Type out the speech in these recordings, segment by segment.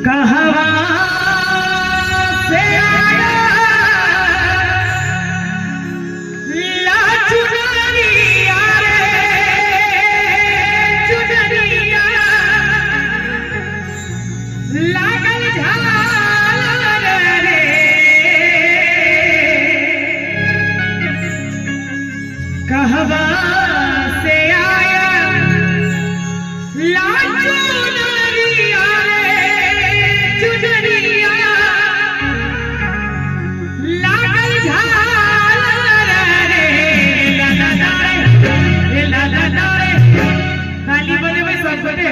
कहवा से आया ला चुनरिया रे चुनरिया लागल झालर रे कहवा से आया ला चुनरिया रे चुनरिया लागल झालर रे ला ला ला रे ला ला ला रे। ताली बजेबै सब गोटे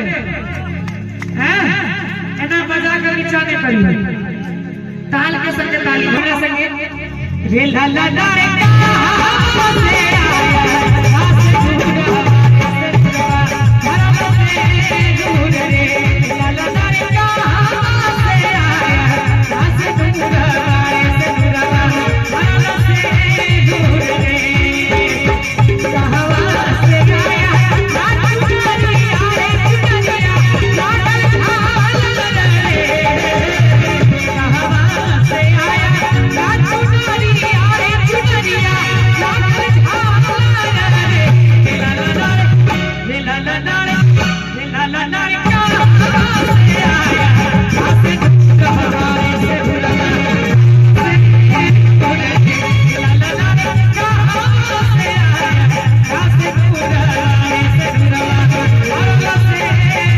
हैं, एना बजा कर नीचा नहीं करियो, ताल के संगे ताली हमरा संगे रे ला ला ला रे। कहाँ से आया आस दूर रे ला ला ला रे, कहाँ से आया आस दूर से दूर रे, कहवा से आया ला चुनरिया रे चुनरिया लागल झालर रे, कहवा से आया ला चुनरिया रे चुनरिया लागल झालर रे ला ला ला रे ला ला ला रे ला ला ला रे, कहवा से आया आस कहवा से भुलवा ला ला ला रे, कहवा से आया आस से भुलवा से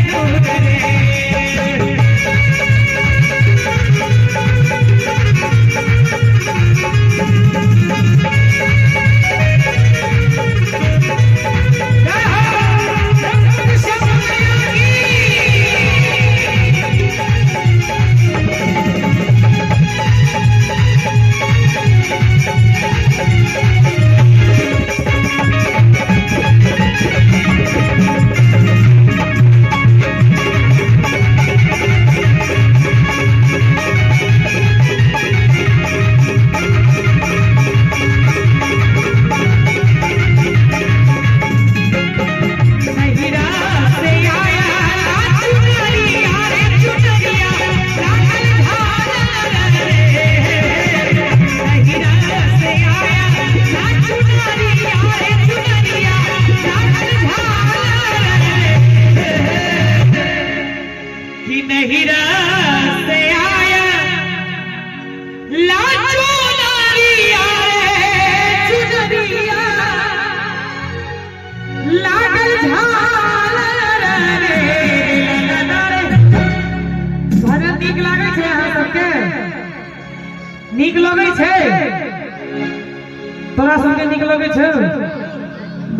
दूर रे। जय हो कृष्ण मैया की। नहिरा से आया ला चुनरिया रे चुनरिया लागल झालर रे, नहिरा से आया ला चुनरिया रे चुनरिया लागल झालर रे, कि नहिरा से आया ला चुनरिया रे चुनरिया लागल झालर रे ला ला रे। भजन नीक लागै छै अहाँ सबके? नीक लगै छै तोरा सबके? नीक लगै छै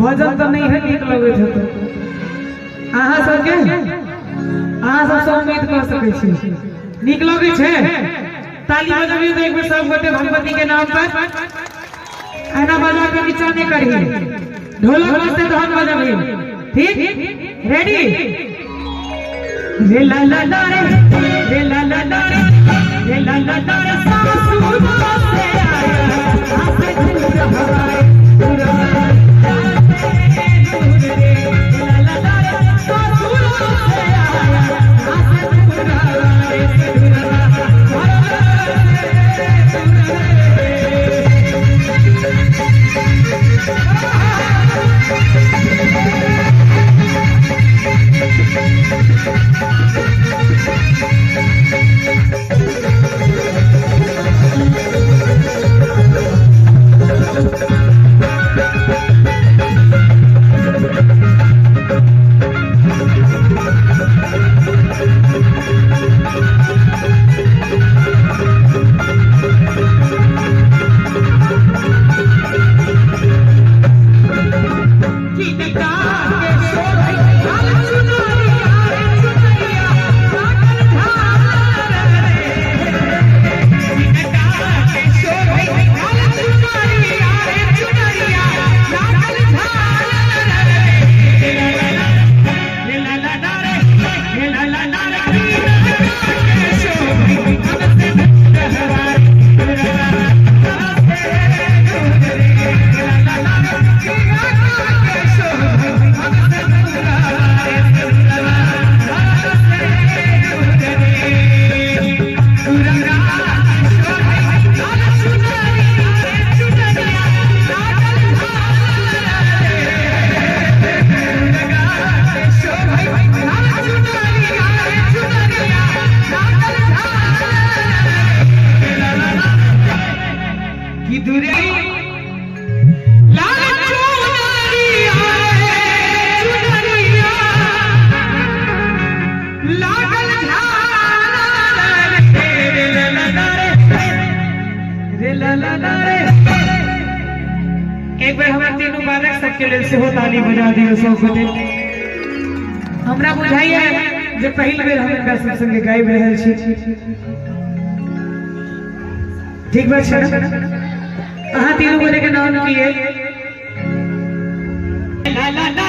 भजन? तऽ नहि है नीक लगै छै तऽ अहाँ सबके, अहाँ सबसँ उम्मीद कऽ सकै छी। नीक लगै छै? ताली बजबियौ तऽ एक बेर सब गोटे भगवती के नाम पर। एना बजा के नीचा नहि करही, ढोलक बजते तहन बजबही, ठीक? रेडी? रे ला ला ला रे रे ला ला ला रे रे ला ला ला रे, सासू से आया आस दूर हवाए दूर दूर रे ला ला ला रे, सासू से आया आस दूर हवाए दूर दूर रे। किनका के शोभै लाल चुनरिया रे चुनरिया लागल झालर रे, किनका के शोभै लाल चुनरिया रे चुनरिया लागल झालर रे ला ला ला रे ला ला ला रे रे ला ला ला रे, किनका के शोभै हमसे कहवा दूर रे ला ला ला रे, किनका के शोभै हमसे लेल सेहो ताली बजा दियौ सब गोटे। हमरा बुझाइए जे पहिल बेर हम हिनका सब संगे गाबि रहल छी। ठीक बात छै ने? अहाँ तीनू गोटे के नाम की है? ला ला ला।